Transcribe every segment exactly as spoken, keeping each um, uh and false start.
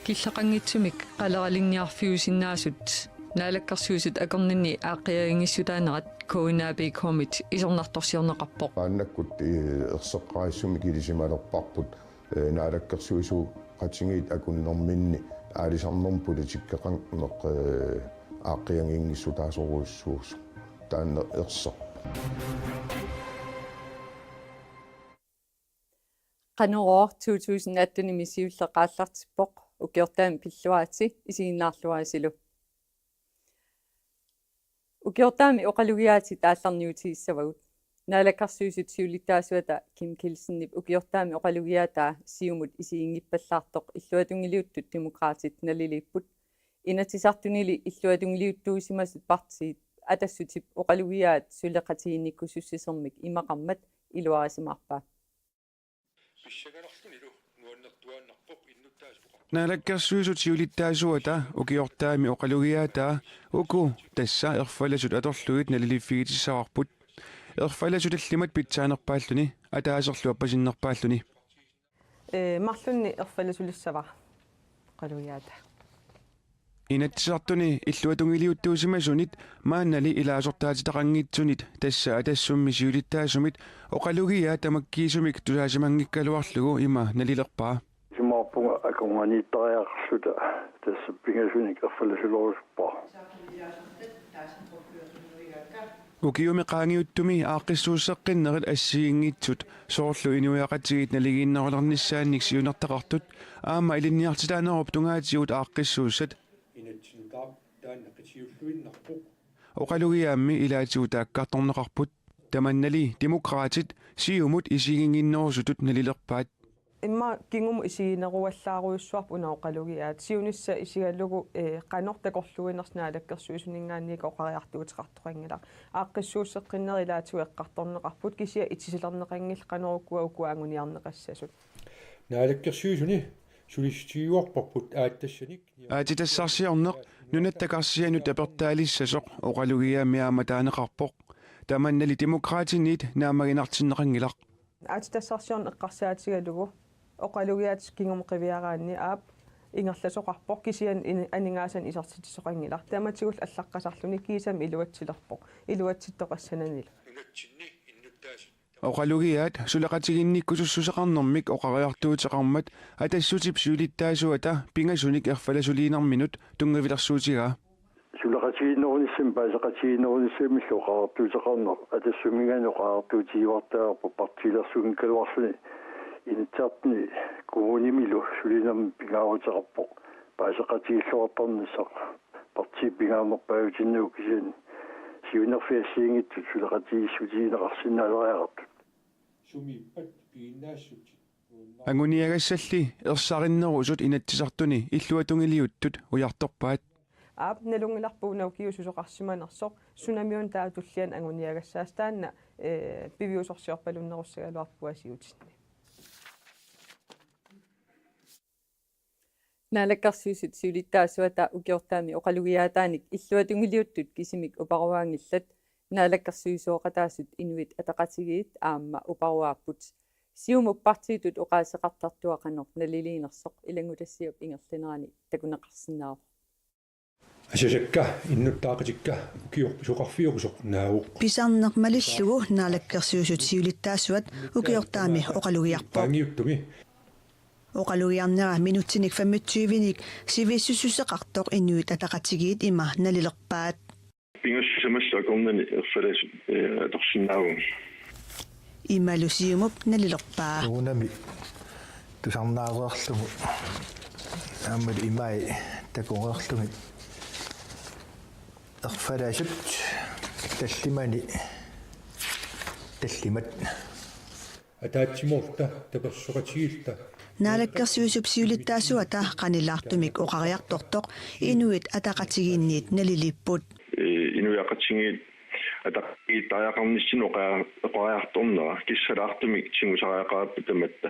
Killeqanngitsumik qaleralinniarfiusinnaasut Naalakkersuisut akornanni aaqqiaginngissuteqarnerat K N A P-mut isornartorsiorneqarpoq. Maannakkut, eh, erseqqarissumik ilisimalerparput, eh, naalakkersuisooqatigiit akunnerminni aalisarnermut politikkeqarneq, eh, aaqqiaginngissuteqarsorujussuusoq. Taanna erseq. Qanorooq to tusind atten-imi siulleq aallartippoq, ukiortaami pilluaritsi isiginnaarluarisilu. Ukiortaami oqalugiaatit aallarniutigissavagut. Naalakkersuisut siulittaasuata Kim Kielsenip ukiortaami oqalugiaataa Siumut isiginngippallaartoq illuatungiliuttut Demokraatit naliliipput. Inatsisartunili illuatungiliuttuusimasut partiit Atassutip oqalugiaat suleqatigiinnikkusussaanermik imaqarmat iluarisimaarpaa. Naalakkersuisut siulittaasuata ukiortaami oqalugiaataa uku tassa erfalasut atorlugit naliliiffigitissavarput. Erfalasut tallimat pitsaanerpaalluni, ataaserlu appasinnerpaalluni. Ee, marlunnik erfalasulissavat oqalugiaataa. Inatsisartuni illuatungiliuttuusimasunit maannali ilaasortaatitaqanngitsunit tassa Atassummi siulittaasumit oqalugiaat tamakkiisumik tusaasimanngikkaluarlugu ima nalilerpaa. Isumaqarpunga akornanniittariaqarluta tassa pingasunik erfalasulerusuppara. Ukiumi qaangiuttumi aaqqissuusseqqinnerit assigiinngitsut soorlu inuiaqatigiit naligiinnerulernissaannik siunertaqartut aamma ilinniartitaanerup tungaatigut aaqqissuussat oqalugiaammi ilaatigut taakkartorneqarput. Tamannali Demokraatit Siumut isiginnginnerusutut nalilerpaat. Immaqa kingumut isigineruallaarujussuarput una oqalugiaat. Siunissaq isigalugu, eh, qanoq takorluuinersoq naalakkersuisuninngaanniit oqariartuuteqartoqanngilaq. Aaqqissuusseqqinnerit ilaatigut eqqartorneqarput kisianni itisalerneqanngillat qanoq ukua ukua anguniarneqassasut. Naalakkersuisuni sulissutigiuarparput aatsitassarsiorneq nunatta karsianut tapertaalissasoq oqalugiaammi aamma taaneqarpoq. Tamannali Demokraatiniit naammaginartinneqanngilaq. Aatsitassarsiorneq eqqarsaatigalugu oqalugiaat kingumut qiviaraanni aap ingerlasoqarpoq kisianni in-, aningaasanik isertitsisoqanngilaq. Tamatigullu allaqqasarluni kiisami iluatsilerpoq. Iluatsittoqassananilu. Oqalugiaat suleqatigiinnikkusussuseqarnermik oqariartuuteqarmat Atassutip siulittaasuata pingasunik erfalasuliinerminut tunngavilersuutigaa. Suleqatigiinnerunissamik paaseqatigiinnerunissamillu oqariartuuteqarneq Atassuminngaanniit oqariartuutigiuartariaqarpoq partiilersunngikkaluarluni Inatsisartuni kommunimilu sulinermi pingaaruteqarpoq paaseqatigiilluartarnissaq partiit pingaarnerpaajutinnagu kisianni siunerfik assigiinngitsut suleqatigiissutigineqarsinnaaleriartut. Sumiippat piginnaassutit. Anguniagassalli ersarinnerusut Inatsisartuni illuatungiliuttut ujartorpaat. Aap nalunngilarput una ukiut susoqarsimanersoq sunamiuna taava tulliani anguniagassaasut taanna, eh, piviusorsiorpalunnerussagaluarpunga siutinni. Naalakkersuisut siulittaasuata ukiortaami oqalugiaataanik illuatungiliuttut kisimik uparuaanngillat, naalakkersuisooqataasut Inuit Ataqatigiit aamma uparuaapput. Siumup partiitut oqaaseqartartua qanoq naliliinersoq ilanngutassiap ingerlanerani takuneqarsinnaavoq. Asasakka innuttaaqatikka ukiorput pisoqarfiorusoq naavoq. Pisarneq malillugu naalakkersuisut siulittaasuat ukiortaami oqalugiarpoq. Qaangiuttumi. Oqalugiarnera minutsinik femogtyvenik sivisussuseqartoq Inuit Ataqatigiit ima nalilerpaat. Pingasut sisamat akornanni erfalasut, eh, atorsinnaavagut. Imalu Siumup nalilerpaa. Uunami tusarnaareerlugu. Aammalu imai takoreerlugit. Erfalasut tallimani tallimat. Ataatsimoorta tapersoqatigiilluta. Naalakkersuisup siulittaasuata qanilaartumik oqariartortoq Inuit Ataqatigiinniit naliliipput. Eh, inuiaqatigiit ataqatigiittariaqarnissinni oqa-, oqariartornera kissalaartumik tigusariaqarpoq tamatta.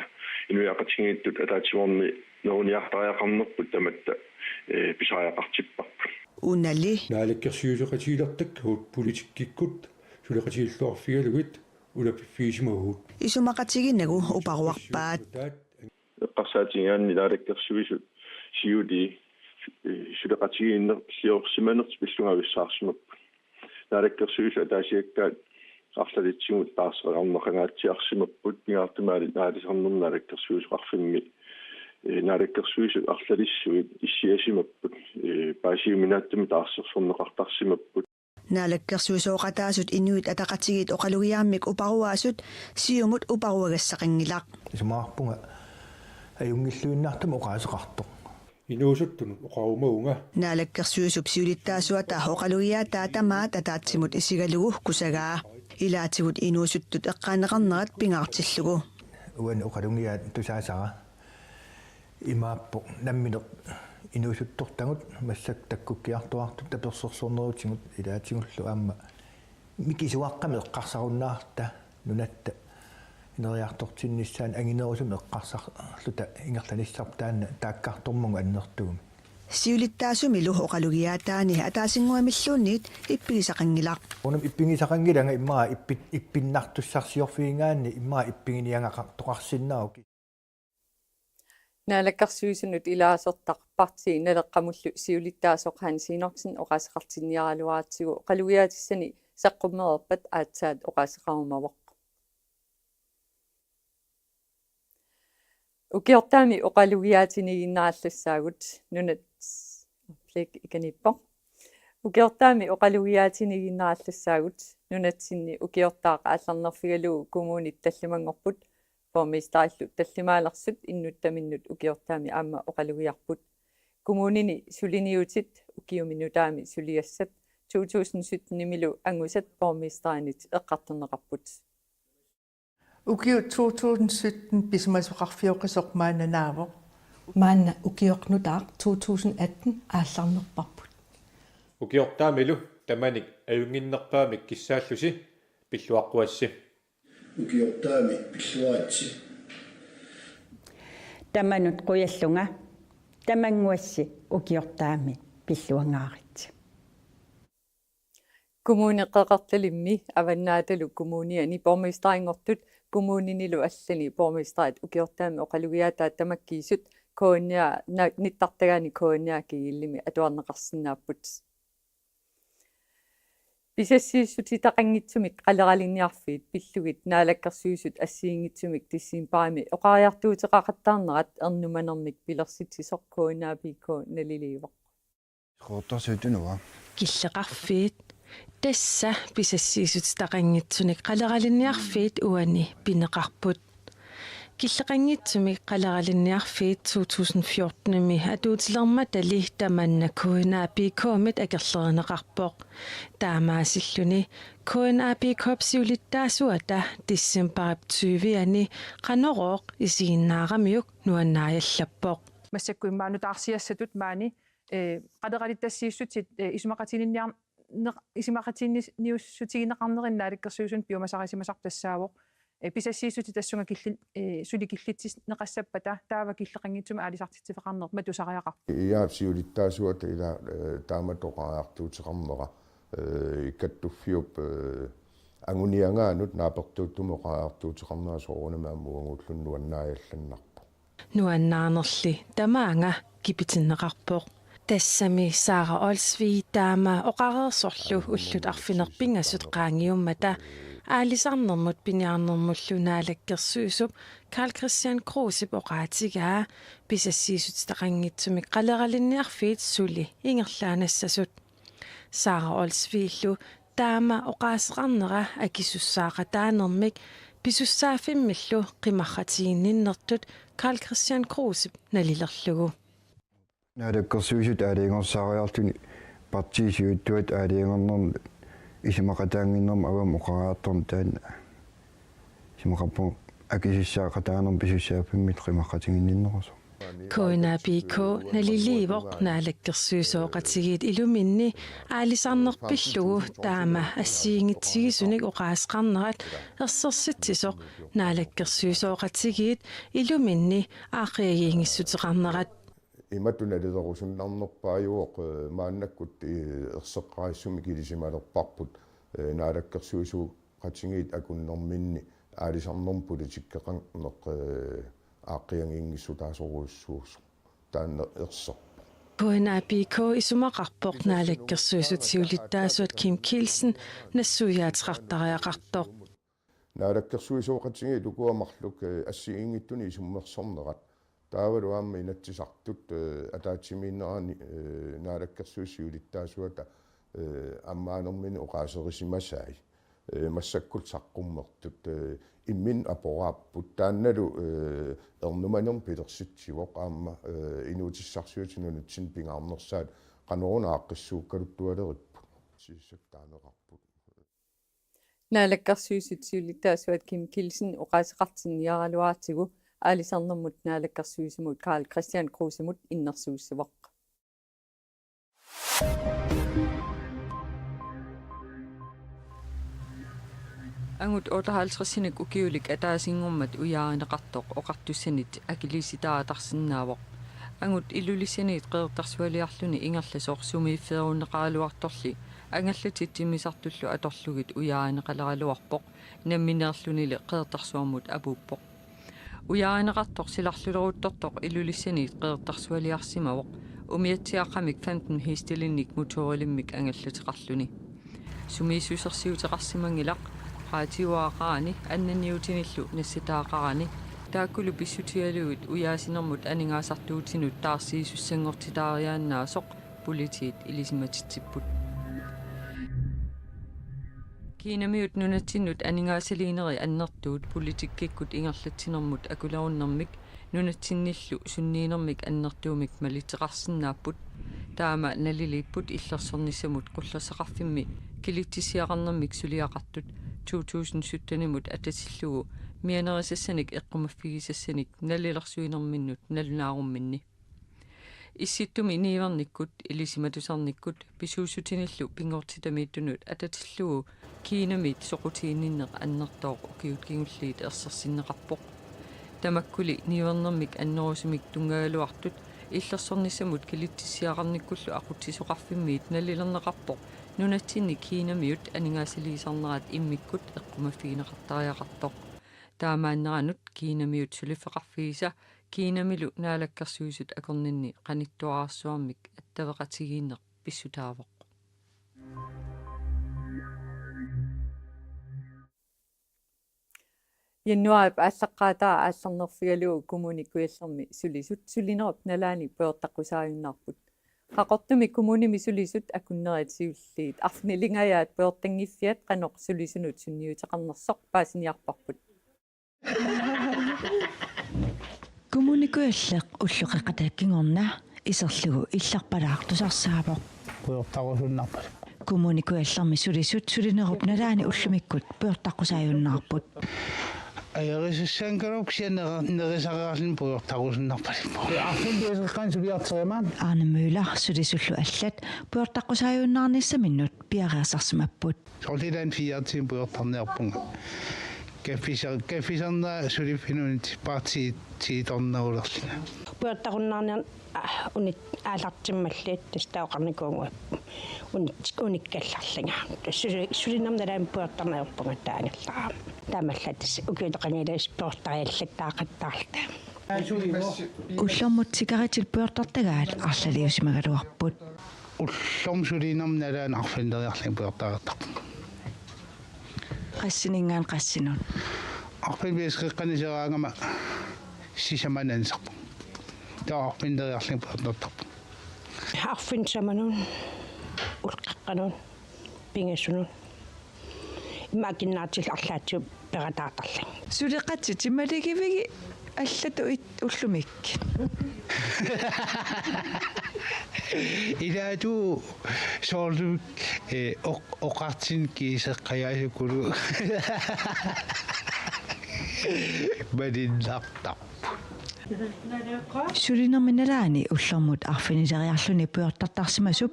Inuiaqatigiittut ataatsimoorneq neruniartariaqarnerput tamatta, eh, pisariaqartipparput. Unali. Naalakkersuisoqatigilertakkagut politikkikkut suleqatigiilluarfigalugit Ulapiffigisimavugut. Isumaqatiginagu uparuarpaat. Eqqarsaatigigaanni Naalakkersuisut siulii, eh, suleqatigiinnersiorsimanertik pillugit avissaarsimapput. Naalakkersuisut ataasiakkaat arlalitsigut taarseqarneqangaatsiarsimapput, pingaartumik aalisarnermut naalakkersuisoqarfimmi, eh, naalakkersuisut arlalissuit issiasimapput, eh, paasiuminaatsumik taarsersorneqartarsimapput. Naalakkersuisooqataasut Inuit Ataqatigiit oqalugiaammik uparuaasut Siumut uparuagassaqanngilaq. Isumaqarpunga ajunngilluinnartumik oqaaseqartoq. Inuusuttunut oqarumavunga. Naalakkersuisup siulittaasuata oqalugiaataa tamaat ataatsimut isigalugu kusagaa. Ilaatigut inuusuttut eqqaaneqarnerat pingaartillugu. Uani oqalugiaat tusaasara imaappoq nammineq inuusuttortagut massakkut takkukkiartuartut tapersersornerutigut ilaatigullu aamma mikisuaqqamik eqqarsarunnaarta nunatta ineriartortinnissaanut anginerusumik eqqarsarluta ingerlanissarput taanna taakkartormagu annertuumik. Siulittaasumilu oqalugiaataani ataasinnguamilluunniit ippigisaqanngilaq. Unami ippigisaqanngilanga immaqa ippi-, ippinnartussarsiorfigigaanni immaqa ippiginiagaqartoqarsinnaavoq. Naalakkersuisunut ilaasortaq Partii Naleqqamullu siulittaasoq Hans Enoksen oqaaseqartinniaraluaratsigu oqalugiaatissani saqqummereerpat aatsaat oqaaseqarumavoq. Ukiortaami oqalugiaatiniiginnarallassaagut nunat-, blik ikaniippoq. Ukiortaami oqalugiaatiniiginnarallassaagut nunatsinni ukiortaaq aallarnerfigalugu kommunit tallimanngorput, borgmesterillu tallimaanersut innuttaminnut ukiortaami aamma oqalugiarput. Kommunini suliniutit ukiumi nutaami suliassat to tusind sytten-imilu angusat borgmesterinit eqqartorneqarput. Ukiut to tusind sytten pisimasoqarfioqisoq maanna naavoq. Maanna ukioq nutaaq to tusind atten aallarnerparput. Ukiortaamilu tamanik ajunnginnerpaamik kissaallusi pilluaqquassi. Ukiortaami pilluaritsi. Tamanut qujallunga, tamannguassi ukiortaami pilluangaaritsi. Kommune Qeqertalimmi Avannaatalu Kommuniani borgmesterinngortut kommuninilu allani borgmesterit ukiortaami oqalugiaataat tamakkiisut K N R na-, nittartagaani K N R G L-imi atuarneqarsinnaapput. Pisassiissutitaqanngitsumik qaleralinniarfiit pillugit Naalakkersuisut assigiinngitsumik decembarimi oqariartuuteqaqattaarnerat ernumanermik pilersitsisoq K N A P K naliliivoq. Kortorsuutunua. Killeqarfiit. Tassa pisassiissutitaqanngitsunik qaleralinniarfiit uani pineqarput. Killeqanngitsumik qaleralinniarfiit to tusind fjorten-imi atuutilermatali tamanna K N A P K-mit akerlerineqarpoq. Taamaasilluni K N A P K-p siulittaasuata decembarip tyve-ani Qanorooq isiginnaaramiuk nuannaajallappoq. Massakkut immaqa nutaarsiassatut maani, eh, qaleralittassiissutit, eh, isumaqatiginninniar-, neq-, isumaqatiginniussutigineqarnerini Naalakkersuisunut piumasarisimasarput tassaavoq. Eh, pisassiissutit tassunga killi-, eh, suli killitsisneqassappata taava killeqanngitsumik aalisartitsiffigineqarneq matusariaqarpoq. Ia siulittaasuata ila, eh, taamatut oqariartuuteqarnera, eh, Kattuffiup, eh, anguniagaanut naapertuuttumut oqariartuuteqarnera soorunami aamma uaguulluni nuannaajallannarpoq. Nuannaarnerli tamaanga kipitinneqarpoq. Tassami Sara Olsvig taama oqareersorlu ullut arfineq-pingasut qaangiummata aalisarnermut piniarnermullu Naalakkersuisup Karl-Kristian Krusep oqaatigaa pisassiissutitaqanngitsumik qaleralinniarfiit suli ingerlaannassasut. Sara Olsvigillu taama oqaaseqarnera akisussaaqataanermik pisussaaffimmillu qimarratiginninnertut Karl-Kristian Krusep nalilerlugu. Naalakkersuisut aalajangersaariarluni partiit siuttuat aalajangernermut isumaqataannginnermut avammut oqariartorneq taanna. Isumaqarpunga akisussaaqataanermik pisussaaffimmillu qimarratiginninnerusoq. K N A P K naliliivoq Naalakkersuisooqatigiit iluminni aalisarneq pillugu taama assigiinngitsigisunik oqaaseqarnerat ersersitsisoq Naalakkersuisooqatigiit iluminni aaqqiagiinngissuteqarnerat. Imatut nalilerusunnarnerpaajuvoq, eh, maannakkut, eh, erseqqarissumik ilisimalerparput, eh, Naalakkersuisut Qatigiit akunnerminni aalisarnermut politikkeqarneq, eh, aaqqiagiinngissutaasorujussuusoq taanna erserpoq. K N A P K isumaqarpoq Naalakkersuisut siulittaasuat Kim Kielsen nassuiaateqartariaqartoq. Naalakkersuisooqatigiit ukua marluk, eh, assigiinngitsunik isummersornerat. Taavalu aamma Inatsisartut, eh, ataatsimiinnerani, eh, Naalakkersuisut siulittaasuata, eh, ammaanermini oqaaserisimasai. Eh, massakkut saqqummertut, eh, imminnut aporaapput. Taannalu, eh, ernumanermi pilersitsivoq aamma, eh, inuutissarsiutit nunatsinni pingaarnersaat qanoruna aaqqissuukkaluttualeripput. Sissakka taaneqarput. Naalakkersuisut siulittaasuat Kim Kielsen oqaaseqartinniaraluartigu aalisarnermut naalakkersuisimut Karl-Kristian Krusemut innersuussavoq. Angut otteoghalvtredsinik ukiulik ataasinngormat ujaarineqartoq oqartussanit akiliisitaatarsinnaavoq. Angut Ilulissaniit Qeqertarsualiarluni ingerlasoq sumiiffeerunneqaraluartorli angallatit timmisartullu atorlugit ujaarineqaleraluarpoq, nammineerlunili Qeqertarsuarmut apuuppoq. Ujaarineqartoq silarluleruttortoq Ilulissaniit Qeqertarsualiarsimavoq, umiatsiaaqqamik femten hestelinnik motorilimmik angallateqarluni. Sumiissusersiuteqarsimanngilaq, raatiuaaqarani, annanniutinillu nassataaqarani, taakkulu pissutigalugit ujaasinermut aningaasartuutinut taarsiisussanngortitaariaannaasoq politiit ilisimatitsipput. Kiinamiut nunatsinnut aningaasaliinerit annertuut politikkikkut ingerlatsinermut akulerunnermik nunatsinnillu sunniinermik annertuumik malitseqarsinnaapput. Taama naliliipput illersornissamut qullersaqarfimmi kilitsissiaqarnermik suliaqartut to tusind syttenimut atatillugu mianerisassanik eqqumaffigisassanik nalilersuinerminnut nalunaarumminni. Issittumi niuernikkut, ilisimatusarnikkut pisuussutinillu pinngortitamiittunut atatillugu Kiinamiit soqutiginninneq annertooq ukiut kingulliit ersersinneqarpoq. Tamakkuli niuernermik annerusumik tunngagaluartut illersornissamut kilitsissiaqarnikkullu aqutsisoqarfimmiit nalilerneqarpoq nunatsinni Kiinamiut aningaasaliisarnerat immikkut eqqumaffigineqartariaqartoq. Taamaanneranut Kiinamiut suliffeqarfigisa Kiinamilu naalakkersuisut akornanni qanittuararsuarmik attaveqatigiinneq pissutaavoq. Januaarip aallaqqaataa aallarnerfigalugu Kommune Kujallermi sulisut sulinerup nalaani pujortaqqusaajunnaarput. Qaqortumi kommunimi sulisut akunnerit siulliit arfinilingajaat pujortanngiffiat qanoq sulisunut sunniuteqarnersoq paasiniarparput. Kommune Kujalleq ulloqeqqata kingorna iserlugu illarpalaaq tusarsaavoq. Pujortarusunnarput. Kommune Kujallermi sulisut sulinerup nalaani ullumikkut pujortaqqusaajunnaarput. Ajorisassaanngikkaluarpoq kisianni neri-, nerisariarluni pujortarusunnarpaluppoq. Arfineq-pingasunut suliarteriarmat. Arne Møller sulisullu allat pujortaqqusaajunnaarnissaminnut piareersarsimapput. Soorlu ilaanni fire timer pujortarniarpunga. Kaffisa-, kaffisarnera suliffinni unitsippaat ti-, tiitornerulerlunga. Pujortarunnaarniarneq, ah, unit-, aallartimmallit tassa taava oqarnikuuvunga unit-, unikkallarlunga. Suli-, sulinerma nalaani pujortarneq ajorpunga taangallarama. Taamaallaat tassa ukiut qangali pujortariallattaaqattaarluta. Ullormut sikaritit pujortartagaat arlaliusimagaluarput. Ullormut sulinerma nalaani arfinileriarlunga pujortariartarpunga. Qassininngaanniit qassinut? Arfineq-pingasut qeqqani iseraangama sisamanut anisarpunga. Taava arfinileriarlunga pujortartarpunga. Arfineq sisamanut, ulloqeqqanut, pingasunut. Immaqa akinnaatillu arlaatigut perataartarlunga. Suleqatit timaligivigit allatut it-, ullumikkut? Ilaatigut soorlu, eh, oq-, oqartinneq kiiseqqajaasukulu. Malinnartarput. Sulinermi nalaani ullormut arfinileriarluni pujortartarsimasup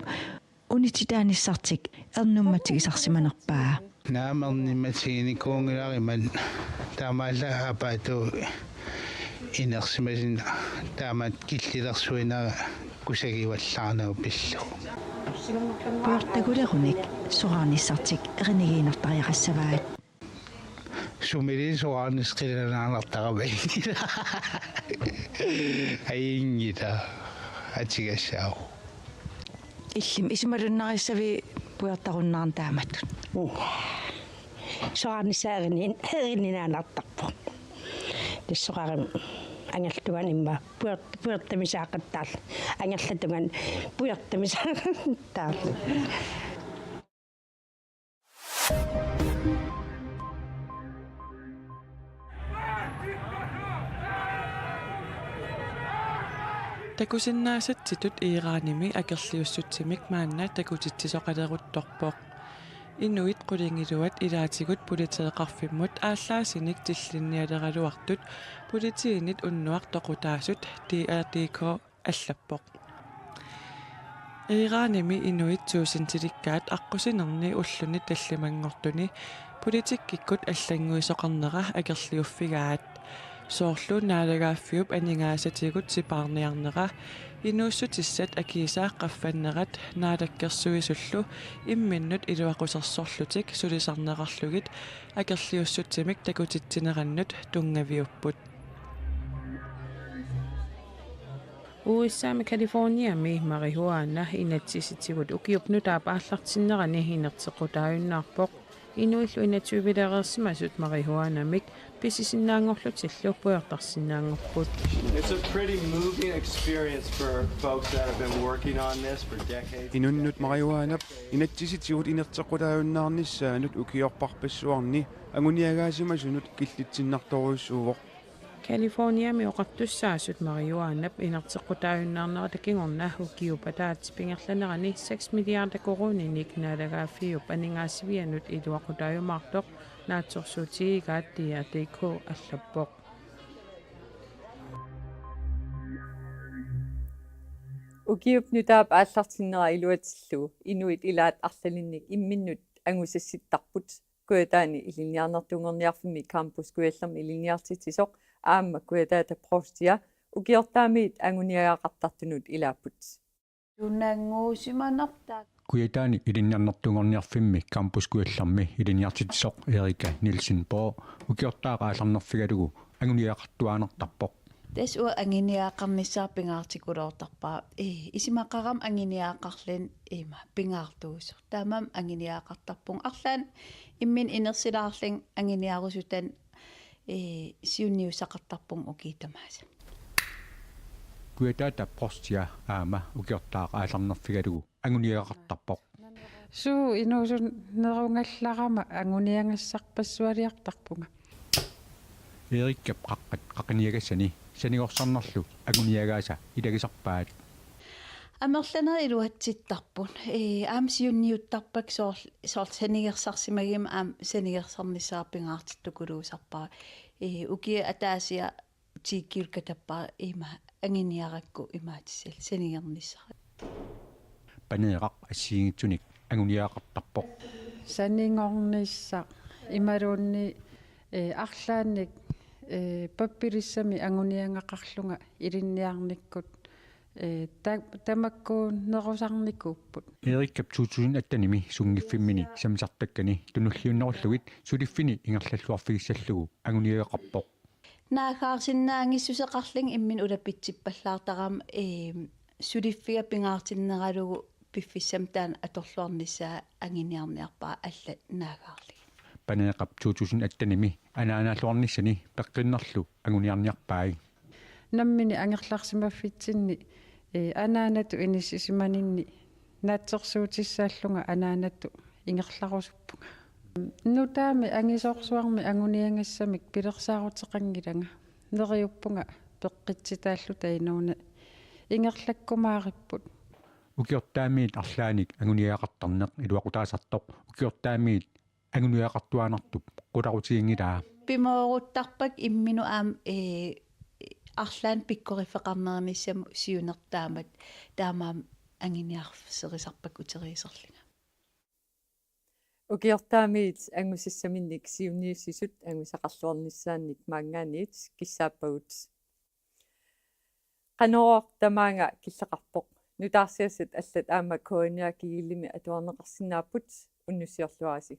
unitsitaanissartik ernummatigisarsimanerpaa. Naamik ernummatiginikuunngilara imannak, taamaallaat aappaatut inersimasunga taama killilersuinera kusagivallaarnagu pillugu. Pujortakulerunik soraarnissartik erinigiinnartariaqassavaat. Sumiluunniit soraarnissaq qilanaarnartarami. Ajunngilaq. Atugassaagut. Illimmi isumalunnarissavit pujortarunnaarneq taamatut? Soraarnissaa erinni-, erinniaannartarpoq. Tassa soraarami angerlartungami immaqa pujort-, pujortamisaaqattaarluni. Angerlartungami pujortamisaaqattaarluni. Takusinnaasatsitut Iranimi akerliussutsimik maanna takutitsisoqaleruttorpoq. Inuit qulingiluat ilaatigut politeeqarfimmut aallaasinik tillinnialeraluartut politiinit unnuaq toqutaasut D R D K allappoq. Iranimi inuit tuusintilikkaat aqqusinerni ulluni tallimanngortuni politikkikkut allannguisoqarnera akerliuffigaat. Soorlu naalagaaffiup aningaasatigut sipaarniarnera, inuussutissat akiisa qaffannerat Naalakkersuisullu imminnut iluaqusersorlutik sulisarneqarlugit akerliussutsimik takutitsinerannut tunngaviupput. U S A-mi Californiami marihuana inatsisitigut ukiup nutaap aallartinnerani inerteqqutaajunnaarpoq. Inuillu inatsuivilereersimasut marihuanamik pisisinnaanngorlutillu pujortarsinnaanngorput. It's a pretty moving experience for folks that have been working on this for decades. Inunnut marihuanap inatsisitigut inerteqqutaajunnaarnissaanut ukiorparpassuarni anguniagaasimasunut killitsinnartorujussuuvoq. Californiami oqartussaasut marihuanap inerteqqutaajunnaarnerata kingorna ukiup ataatsip ingerlanerani seks milliarder koruuninik naalagaaffiup aningaasivianut iluaqutaajumaartoq naatsorsuutigigaat D R D K allappoq. Ukiup nutaap aallartinnera iluatsillugu inuit ilaat arlalinnik imminnut angusassittarput. Kujataani Ilinniarnertuunngorniarfimmi Campus Kujallermi ilinniartitsisoq aamma Kujataata Provstia ukiortaamiit anguniagaqartartunut ilaapput. Tunannguusimanartaaq. Kujataani Ilinniarnertuunngorniarfimmi Campus Kujallermi ilinniartitsisoq Erika Nielsen Bo ukiortaaq aallarnerfigalugu anguniagaqartuaannartarpoq. Tassa uanga anguniagaqarnissaa pingaartikkuloortarpara. Ee, isumaqarama anguniagaqarluni ima pingaartuusoq. Taamaammat anguniagaqartarpunga. Arlaannik imminut inersilaarlunga anguniarusuttunut, ee, siunniussaqartarpunga ukiut tamaasa. Kujataata Provstia aamma ukiortaaq aallarnerfigalugu anguniagaqartarpoq. Suu, inuusunnerugallarama anguniagassarpassualiartarpunga. Erikkap qaqqat qaqiniagassani sanigorsarnerlu anguniagaasa ilagisarpaat. Amerlanerit iluatsittarput. Ee, aamma siunniuttarpakka soorl-, soorlu sanigersarsimaguma aamma sanigersarnissaa pingaartittukuluusarpara. Ee, ukiup ataasia tiikkiulkatappara ima anguniarakku imaatissal sanigernissara. Paneeraq assigiinngitsunik anguniagaqartarpoq. Sanigornissaq imaluunniit, ee, arlaannik, ee, pappilissami anguniagaqarlunga ilinniarnikkut, ee, ta-, tamakkuunerusarnikuupput. Erikkap to tusind attenimi sunngiffimmini sammisartakkani tunulliunnerullugit suliffini ingerlalluarfigissallugu anguniagaqarpoq. Naaggaarsinnaanngissuseqarlunga imminut ulapitsippallaartarama, ee, suliffiga pingaartinneralugu piffissami taanna atorluarnissaa anguniarniarpara allat naaggaarlugit. Paneeraq to tusind attenimi anaanaalluarnissani peqqinnerlu anguniarniarpai. Nammineq angerlarsimaffitsinni, ee, anaanatut inissisimaninni naatsorsuutissaallunga anaanatut ingerlarusuppunga. Nutaamik angisoorsuarmik anguniagassamik pilersaaruteqanngilanga. Neriuppunga peqqissitaalluta inuuneq ingerlakkumaaripput. Ukiortaamiit arlaannik anguniagaqartarneq iluaqutaasartoq ukiortaamiit anguniagaqartuaannartup qularutiginngilaa. Pimooruttarpakka imminut aamma, ee, arlaannik pikkoriffeqarnerinissamut siunertaamat taamaammat anguniarserisarpakka uteriiserlunga. Ukiortaamiit angusassaminnik siunniussisut angusaqarluarnissaannik maanngaanniit kissaappagut. Qanorooq tamaanga killeqarpoq. Nutaarsiassat allat aamma K N R gl-imi atuarneqarsinnaapput, unnussiorluarisi.